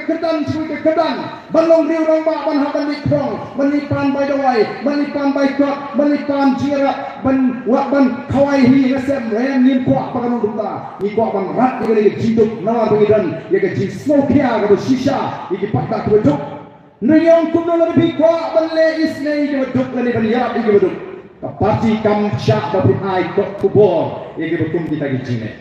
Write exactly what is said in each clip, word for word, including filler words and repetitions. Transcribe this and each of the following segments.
kyrdan sha kawei ka kyrdan, ban long riew rangbah, ban hap ban leit khrong, ban leit pan bai dawai, ban leit pan bai kot, ban leit pan jingïarap, ban wad ban khawai hi nga sem, ngim kwah ba ka long kumta. Ngi kwah ban rat ïa kane ka jingduk namar ba ngi don ïa ka jingsngewkhia kaba shisha ïa ki paidbah kiba duk. Ngi ong kumno lada phi kwah ban leh isynei ïa kiba duk lane ban ïarap ïa kiba duk, ka party kam shah ba phin ai kot khubor ïa kiba kum kita ki jingleh.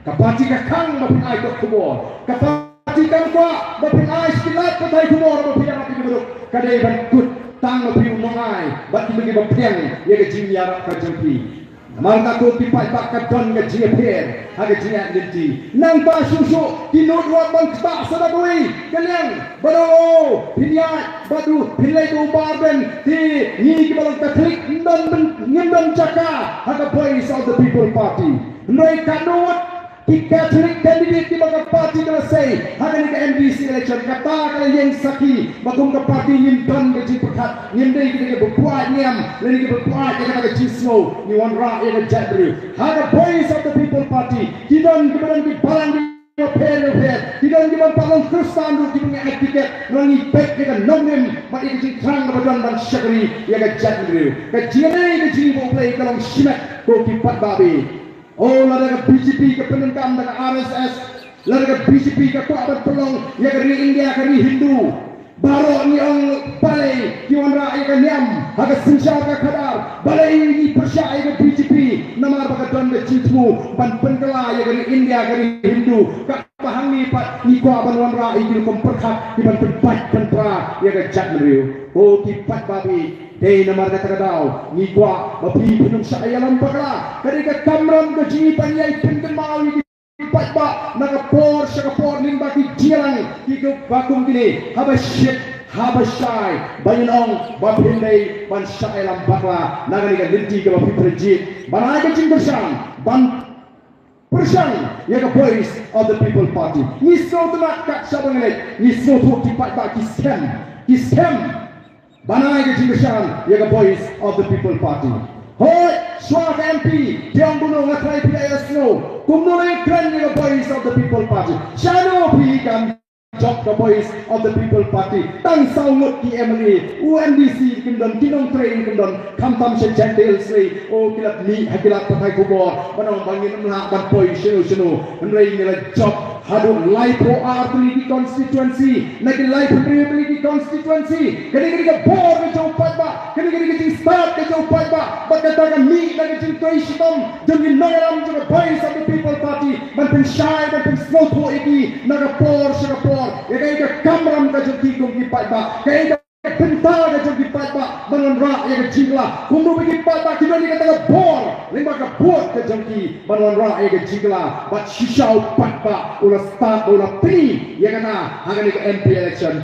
Ka party ka khang ba phin ai kot khubor. Ka party kam kwah ba phin ai sha ki lad pathai khubor ba phin ïarap ïa kiba duk. Ka dei ban kut tang ba phi u nongai bad kiba kiba pdiang ïa ka jingïarap ka jong phi. Namar kata ko ki paidbah ka don ka jingïapher ha ka jingïaid lynti. Nangta shuh shuh ki nud wat ban ktah sa da kawei ka liang ba dang, o, phin ïaid bad u, phin leit u Bah Ardent, te ngi kiba long Catholic ngim don, ngim don jaka ha ka Voice of the People Party. Hynrei ka nud ki Catholic candidate kiba ka party ka la sei ha kane ka M D C election, kata ka la ïeng sakhi ba kum ka party ngim don ka jingpyrkhat, ngim dei kita kiba buaid niam lane kiba buaid ïa kata ka jingsngew, ngi wanrah ïa ka jaitbynriew. Ha ka Voice of the People Party ki don kiba don ki balang kiba pher kiba pher, ki don kiba pat long Khristan ruh kiba ngi ai tiket, ngi peit ïa ka nongrim bad ïa ka jingthrang kaba don ban shakri ïa ka jaitbynriew. Ka jingïadei ka jingïapoh Blei ka long shimet ko ki paidbah. O, lada ka B J P ka pyndonkam da ka R S S, lada ka B J P ka kwah ban pynlong ïa ka ri India ka ri Hindu, baroh ngi ong balei ki wanrah ïa ka niam ha ka synshar ka khadar, balei ngi pyrshah ïa ka B J P, namar ba ka don ka jingthmu ban pynkylla ïa ka ri India ka ri Hindu, kaba hangne pat ngi kwah ban wanrah ïa ki rukom pyrkhat ki ban pynpait pynpra ïa ka jaitbynriew. O ki paidbah, dei namar kata ka daw ngi kwah ba phi phin ym shah ïalam bakla. Ka dei ka kamram ka jong ngi ban ïai pynkynmaw ïa ki paidbah na ka por sha ka por lyngba ki jingïalang kiba kum kine, haba shit haba shai, ba ngin ong ba phin dei ban shah ïalam bakla na kane ka lynti kaba phi pyrjit. Ban ai ka jingkyrshan, ban pyrshang ïa ka Voice of the People Party. Ngi sngewtynnat kat shaba ngi leit, ngi sngewthuh ki paidbah ki skhem, ki skhem ban ai ka jingkyrshan ïa ka Voice of the People Party. Hooid, shuwa ka M P, te ong kumno, nga tharai phi la ïohsngew kumno la ïakren ïa ka Voice of the People Party. Shano phi kam jop ka Voice of the People Party? Tang saw ngut ki M L A, u M D C kim don, ki nongtrei kim don, khamtam sha Jaintia Hills West, o, ki la mih ha ki lad pathai khubor ban ong ba ngin ym lah ban poi shano shano. Hynrei ngi la jop haduh laiphew ar tylli ki constituency na ki laiphew hynriew tylli ki constituency. Kane ka dei ka bor ka jong u paidbah, kane ka dei ka jingstad ka jong u paidbah. Bad kata ka mih na ka jingtrei shitom jong ki nongïalam jong ka Voice of the People Party ban pynshai, ban pynsngewthuh ïa ki na ka por sha ka por ïa kaei ka kamram ka jong ki kum ki paidbah, kaei ka bynta ka jong ki paidbah ban wanrah ïa ka jingkylla. Kumno ba ki paidbah ki don ïa kata ka bor lyngba ka vote ka jong ki ban wanrah ïa ka jingkylla. Bad shisha u paidbah u la stad, u la pyni ïa kata ha kane ka M P election.